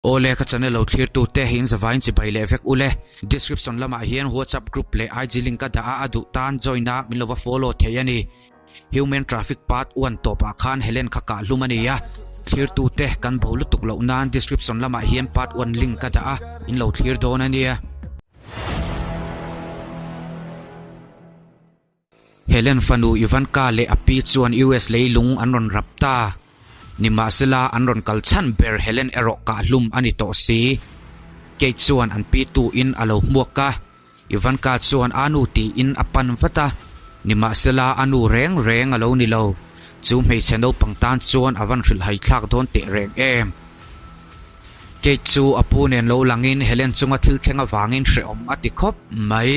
Awle ka channel lo thlir tu te in zavain chibai leh vek ule. Description lamah hian WhatsApp group leh IG link ka dah a a duh tan join a min lo va follow thei a ni. Human Traffic Part 1 tawpah khan Helen kha kah hlum a ni a. Thlir tu te kan bo lutuk loh nan description lamah hian part 1 link ka dah a in lo thlir dawn a nia. Helen fanu Ivanka leh a pi chuan US leilung an rawn rap ta. Nimahsela an rawn kal chhan ber Helen erawh kahhlum a ni tawh si. Kate chuan an pi tuin a lo hmuak a, Ivanka chuan a nu tiin a pan vat a. Nimahsela a nu reng reng a lo ni lo. Chu hmeichhe naupang tan chuan a van hrilhhai thlak dawn teh reng em. Kate chu a pu nen lo langin Helen chunga thil thleng avangin hrehawm a ti khawp mai.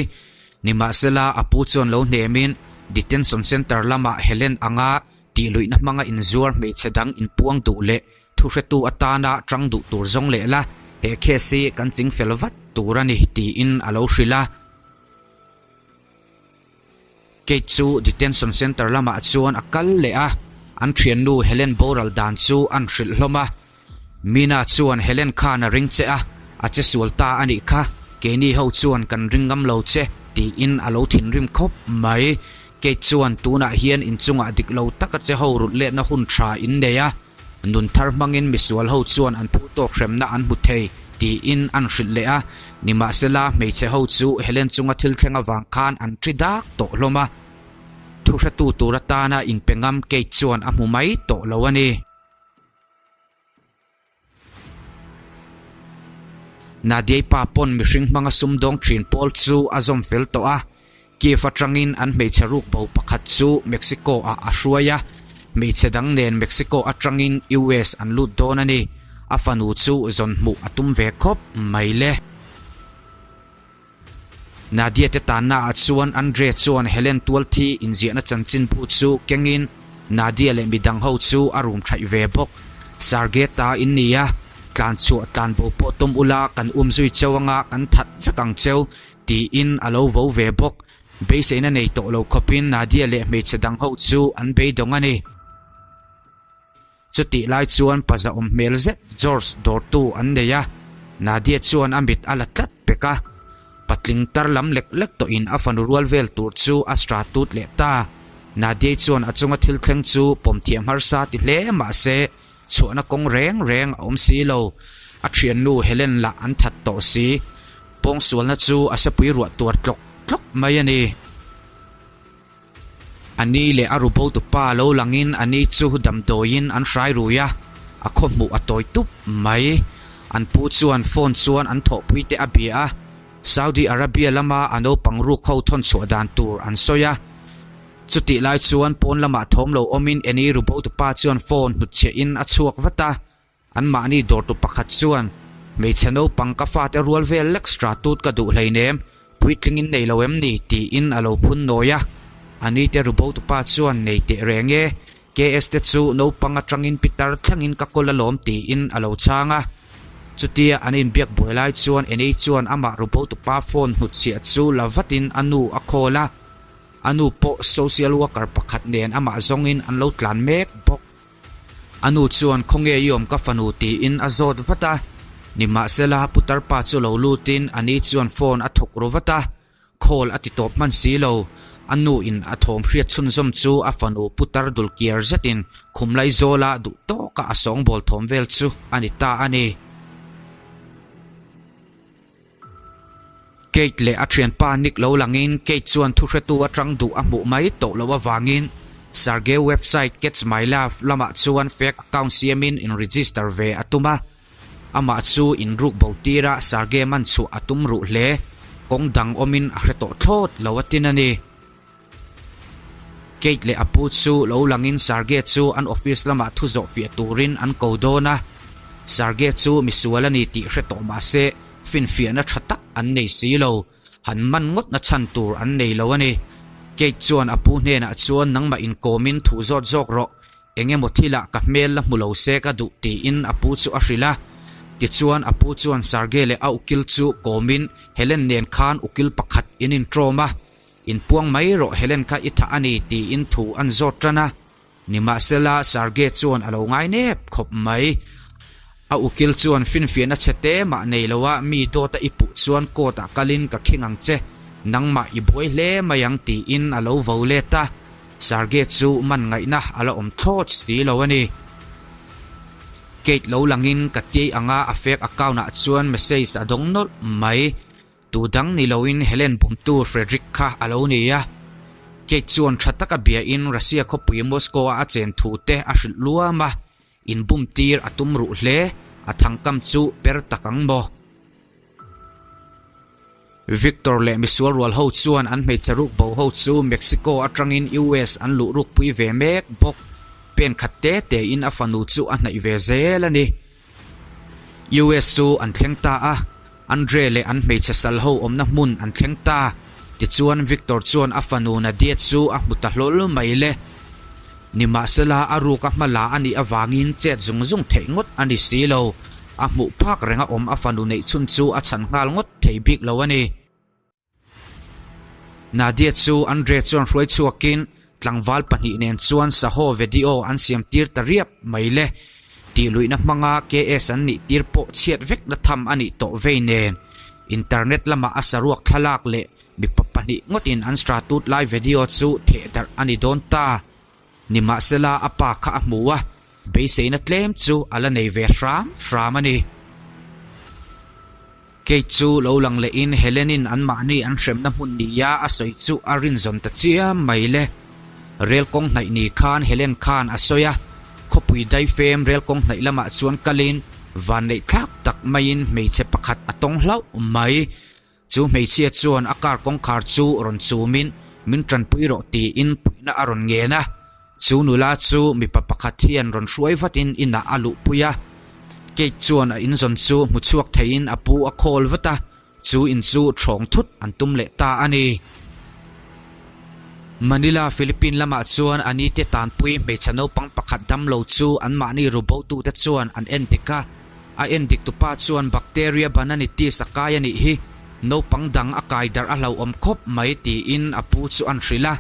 Nimahsela, a pu chuan lo hnemin Detention Centre lamah Helen anga tihluihna hmanga inzuar hmeichhe dang inpuang duh leh thuhretu atana tang duh tur zawng leh la, he case hi kan chingfel vat tur a ni, tiin a lo hrilh a. Kate chu Detention Centre lamah chuan a kal leh a, an thiannu Helen boral dan chu an hrilh hlawm a. Mina chuan Helen khan a ring che a, a che sual ta a nih kha, keini ho chuan kan ring ngam lo che, tiin a lo thinrim khawp mai. Kate chuan tunah hian inchungah dik lo taka che ho rulh letna hun tha in nei a, nun thar hmangin misual ho chuan an phu tawk hremna an hmu thei, tiin an hrilh leh a. Nimahsela, hmeichhe ho chu Helen chunga thil thleng avang khan an thi dak tawh hlawm a, thuhretu tur atana inpe ngam Kate chuan a hmu mai tawh lo a ni. Nadiai pa pawn mihring hmanga sumdawng thin pawl chu a zawm fel tawh a, Kiev atangin an hmeichhe ruk bo pakhat chu Mexico ah a hruai a, hmeichhe dang nen Mexico atangin US an lut dawn a ni. A fanu chu zawn hmuh a tum ve khawp mai le. Nadia te tanna ah chuan Andre chuan Helen tualthi inziahna chanchinbu chu kengin Nadia leh midang ho chu a rum thaih ve bawk. Sergei ta in nia, tlan chhuah tlan bo pawh tum ula kan um zui cheu anga kan that vek ang cheu, tiin a lo vo ve bawk. Beiseina nei tawh lo khawpin Nadia leh hmeichhe dang ho chu an beidawng a ni. Chutih lai chuan paza awm hmel zet George dawrtu an nei a, Nadia chuan a mit a la tlat pek a. Patling tar lam lek lek tawhin a fanu rual vel tur chu a stra tut leh ta. Nadia chuan a chunga thil thleng chu pawm thiam harsa ti hle mah se chhuahna kawng reng reng a awm si lo. A thiannu Helen lah an that tawh si. Pawngsualna chu a sepui ruah tuar tlawk tlawk mai a ni. A ni leh a rubo tupa lo langin a ni chu damdawiin an hrai rui a, a khaw hmuh a tawi tup mai. An pu chuan phone chuan an thawhpui te a bia a, Saudi Arabia lama a naupang ruk ho thawn chhuah dan tur an sawi a. Chutih lai chuan pawn lamah thawm lo awmin Eni rubo tupa chuan phone hnutchhiah in a chhuak vat a. Anmahni dawrtu pakhat chuan, Hmeichhe naupang ka fate rual vel lek stra tut ka duh hleinem, puitlingin nei lo em ni? tiin a lo phun nawi a. A nite rubotupa chuan, Nei teh reng e, KS te chu naupang atangin pitar thlengin ka kawl alawm tiin a lo chhang a. Chutia an inbiak buai lai chuan Enei chuan amah rubotupa phone hnutchhiah chu la vatin a nu a call a. A nu pawh social worker pakhat nen amah zawngin an lo tlan mek bawk. A nu chuan khawnge i awm ka fanu tiin a zawt vat a, nimahsela putar pa chu lo lutin a ni chuan phone a thawk ru vat a, call a ti tawp hman si lo. A nu in a thawm hriat chhunzawm chu a fanu putar dul kiar zetin khum laizawla duh tawka a sawngbawl thawm vel chu a ni ta a ni. Kate leh a thianpa Nick lo langin Kate chuan thuhretu atang duh a hmuh mai tawh loh avangin Sergei website Catch My Love lamah chuan fake account siamin in register ve a tum a. Amah chu in ruk bo tira Sergei man chhuah a tum ruh hle. Kawng dang awmin a hre tawh thlawt lo a tin a ni. Kate leh a pu chu lo langin Sergei chu an office lamah thu zawh fiah turin an ko dawn a. Sergei chu misual a ni tih hre tawh mah se finfiahna tha tak an nei si lo, han man ngawtna chhan tur an nei lo a ni. Kate chuan a pu hnenah chuan nangmah inkawmin thu zawt zawk rawh, Eng emaw thilah ka hmel la hmu lo se ka duh tiin a pu chu a hrilh a. Tichuan a pu chuan Sergei leh a ukil chu kawmin Helen nen khan ukil pakhat in intrawm a. Inpuang mai rawh Helen kha i thah a ni tiin thu an zawt tan a. Nimahsela Sergei chuan a lo ngai nep khawp mai. A ukil chuan finfiahna chhe te mah nei lo a, mi dawta i puh chuan court ah kalin ka khing ang che, nangmah i buai hle mai ang tiin a lo vo let a. Sergei chu man ngaihna a la awm thlawt si lo a ni. Kate lo langin ka tiai anga a fake account ah chuan message a dawng nawlh mai. Tu dang ni loin Helen bumtu Frederick kha a lo ni a. Kate chuan tha taka biain Russia khawpui Moscow a a chen thu te a hrilh luam a, inbum tir a tum ruh hle, a thangkam chu per tak ang maw? Victor leh misual rual ho chuan an hmeichhe ruk bo ho chu Mexico atangin US an luh rukpui ve mek bawk. Pen khat te tein a fanu chu a hnaih ve zel a ni. US chu an thleng ta a, Andre leh an hmeichhe sal ho awmna hmun an thleng ta. Tichuan Victor chuan a fanu Nadia chu a hmu ta hlawl mai le. Nimahsela a ruk a hma la a nih avangin chet zung zung theih ngawt a ni si lo. A hmuh phak reng a awm a fanu neih chhun chu a chhan nghal ngawt thei bik lo a ni. Nadia chu Andre chuan hruai chhuakin tlangval pahnih nen chuan sahaw vedio an siam tir ta riap mai le. Tihluihna hmanga KS an nih tir pawh chhiat vekna tham a nih tawh vei nen internet lamah a saruak thlalak leh Mipa pahnih ngawtin an stratut lai video chu theh darh a ni dawn ta. Nimahsela a pa kha a hmu a, beiseina tlem chu a la nei ve hram hram a ni. Kate chu lo lang lehin Helen-in anmahni an hremna hmun nia a sawi chu a rinzawn ta chiam mai le. Rel kawng hnaih ni khan Helen khan a sawi a, khawpui daifem rel kawng hnaih lamah chuan kalin vanneih thlak tak maiin hmeichhe pakhat a tawng hlauh mai. Chu hmeichhia chuan a car kawngkhar chu rawn chumin min tanpui rawh tiin puihna a rawn ngen a. Chu nula chu mipa pakhat hian rawn hruai vatin inah a luhpui a. Kate chuan a inzawn chu hmu chhuak theiin a pu a call vat a, chu in chu thawng thut an tum leh ta a ni. Manila, Philippine lamah chuan a nite tanpui hmeichhe naupang pakhat damlo chu anmahni rubotute chuan an endik a. A endik tupa chuan bacteria bananitis a kai a nih hi, naupang dang a kai darh a hlauhawm khawp mai tiin a pu chu an hrilh a.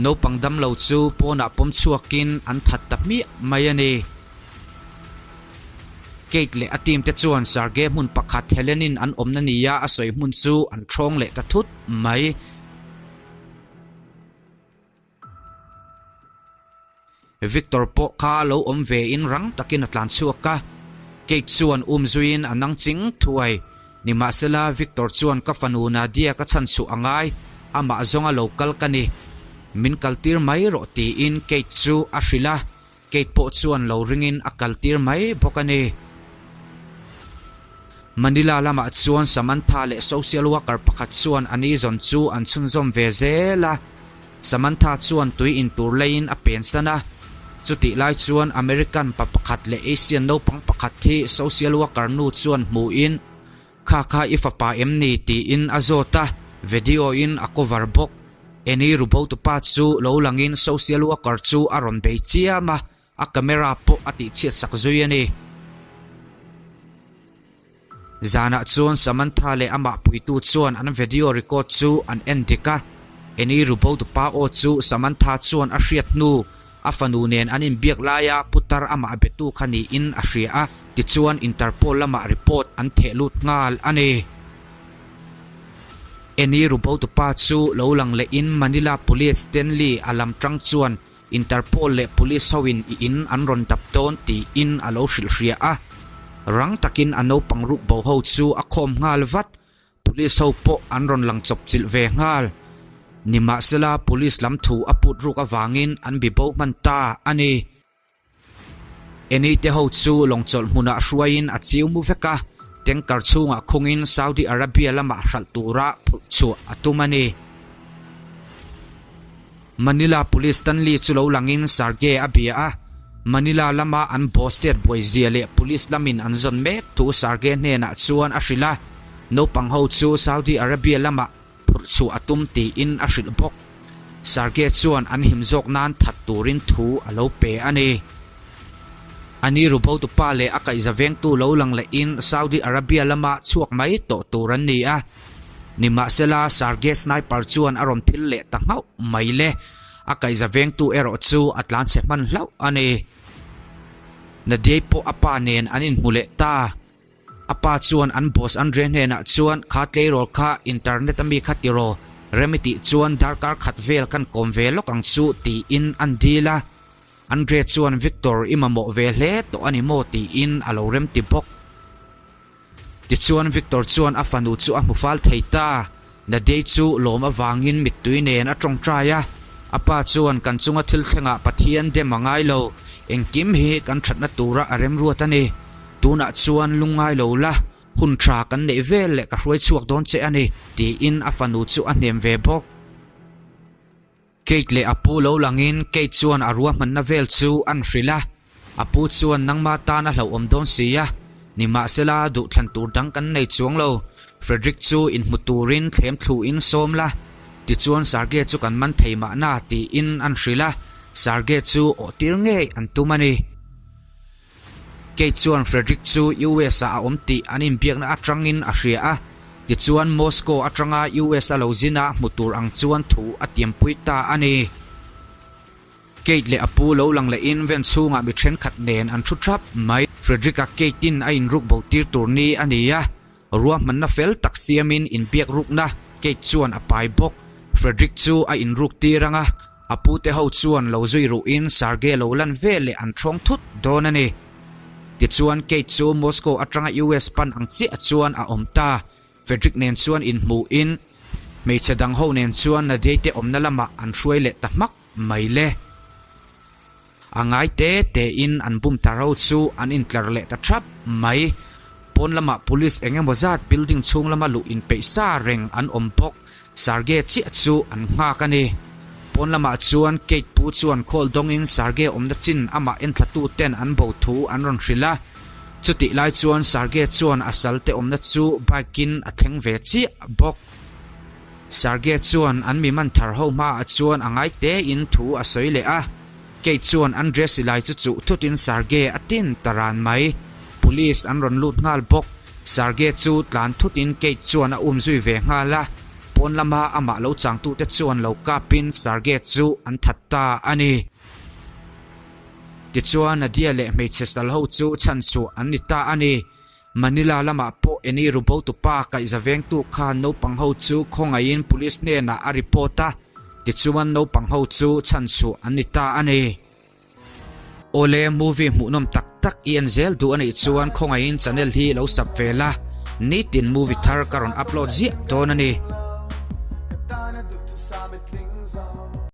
Naupang damlo chu pawnah pawm chhuakin an that ta hmiah mai a ni. Kate leh a team te chuan Sergei hmun pakhat Helen-in an awmna nia a sawi hmun chu an ṭhawng leh ta thut mai. Victor pawh kha lo awm ve in rang takin a tlan chhuak a, Kate chuan um zuiin a nang ching thuai. Nimahsela Victor chuan ka fanu Nadia ka chhan chhuah a ngai, amah zawnga lo kal ka ni. Min kaltir mai rawh tiin Kate chu a hrilh a, Kate pawh chuan lo ringin a kaltir mai bawk a ni. Manila lamah chuan Samantha leh social worker pakhat chuan a ni zawn chu an chhunzawm ve zel a. Samantha chuan tui in tur leiin a pensan a. Chutih lai chuan American pa pakhat leh Asian naupang pakhat hi social worker nu chuan hmuhin, Kha kha i fapa em ni? tiin a zawt a, video in a cover bawk. Eni rubotupa chu lo langin social worker chu a rawn bei chiam a, a camera pawh a tihchhiat sak zui a ni. Zanah chuan Samantha leh amah puitu chuan an video record chu an en dik a, Eni rubotupa aw chu Samantha chuan a hriat hnu a fanu nen an inbiak laia putar amah betu kha niin a hria a, tichuan Interpol lamah report an theh lut nghal a ni. Eni rubotupa chu lo lang lehin Manila Police Stanley a lam tang chuan Interpol leh Police hoin i in an rawn dap dawn tiin a lo hrilhhria a, rang takin a naupang rukbo ho chu a khawm nghal vat. Police ho pawh an rawn lang chawp chilh ve nghal. Nimahsela Police lam thu a put ruk avangin an bi bo hman ta a ni. Eni te ho chu lawng chawlh hmunah hruaiin a chiu mu vek a, tanker chhungah khungin Saudi Arabia lamah hralh tura phurh chhuah a tum a ni. Manila Police Stanley chu lo langin Sergei a bia a, Manila lama an boss chet buaizia leh Police lamin an zawn mek thu Sergei hnenah chuan a hrilh a, naupang ho chu Saudi Arabia lamah phurh chhuah a tum tiin a hrilh bawk. Sergei chuan an him zawk nan that turin thu a lo pe a ni. A ni rubotupa leh a kaihza vengtu lo lang lehin Saudi Arabia lama chhuak mai tawh tur an ni a. Nimahsela Sergei sniper chuan a rawn phil leh ta nghauh mai le. A kaihza vengtu erawh chu a tlanchhe hman hlauh a ni. Nadiei pawh a pa nen an inhmu leh ta. A pa chuan an boss Andre hnenah chuan kha tleirawl kha internet a mi kha tiraw rem i tih chuan darkar khat vel kan kawm ve lawk ang chu tiin an dil a. Andre chuan Victor i mamawh ve hle tawh a ni maw tiin a lo rem ti bawk. Tichuan Victor chuan a fanu chu a hmu fal thei ta. Nadei chu lawm avangin mittui nen a tawngtai a, a pa chuan kan chunga thil thlengah Pathian dem a ngai lo, engkim hi kan thatna tura a remruat a ni. Tunah chuan lungngai lo la, hun tha kan neih vel leh ka hruai chhuak dawn che a ni, tiin a fanu chu a hnem ve bawk. Kate leh a pu lo langin Kate chuan a ruahmanna vel chu an hrilh a, a pu chuan nangma tan a hlauhawm dawn si a, nimahsela duhthlan tur dang kan nei chuang lo, Frederick chu inhmu turin thlem thluin sawm la, tichuan Sergei chu kan man thei mahna tiin an hrilh a, Sergei chu awhtir ngei an tum a ni. Kate chuan Frederick chu US ah a awm tih an inbiakna atangin a hria a, tichuan Moscow atanga US a lo zin a hmu tur ang chuan thu a tiampui ta a ni. Kate leh a pu lo lang lehin van chhungah mi thenkhat nen an thu thap mai. Frederick-a Kate-in a inruk bo tir tur ni a ni a, ruahmanna fel tak siamin inbiak rukna Kate chuan a pai bawk. Frederick chu a inruk tir ang a, A pute ho chuan lo zui ruhin Sergei lo lan ve leh an ṭhawng thut dawn a ni. Tichuan Kate chu Moscow aṭanga US pan ang chiah chuan a awm ta. Frederick nen chuan inhmuhin hmeichhe dang ho nen chuan Nadiei te awmna lamah an hruai leh ta hmak mai le. A ngai te tein an bum ta ro chu an intlar leh ta thap mai. Pawn lamah police eng emaw zat building chhung lama luh inpeih sa reng an awm bawk. Sergei chiah chu an nghak a ni. Pawn lamah chuan Kate pu chuan call dawngin Sergei awmna chin amah enthlatu ten an bo thu an rawn hrilh a. Chutih lai chuan Sergei chuan a salte awmna chu bike in a thleng ve chiah bawk. Sergei chuan an mi man thar ho hmaah chuan a ngai tein thu a sawi leh a. Kei chuan Andrea silai chu chuh thutin Sergei a tin ta ran mai. Police an rawn lut nghal bawk. Sergei chu tlan thutin Kate chuan a um zui ve nghal a. Pawn lama amah lo changtute chuan lo kapin Sergei chu an that ta a ni. Tichuan Nadia leh hmeichhe sal ho chu chhanchhuah an ni ta a ni. Manila lamah pawh Eni Rubotupa kaihza vengtu khan naupang ho chu khawngaihin police hnenah a report a, tichuan naupang ho chu chhanchhuah an ni ta a ni. Awle, movie hmuhnawm tak tak i en zel duh a nih chuan khawngaihin channel hi lo sub ve la, nitin movie thar ka rawn upload ziah dawn a ni.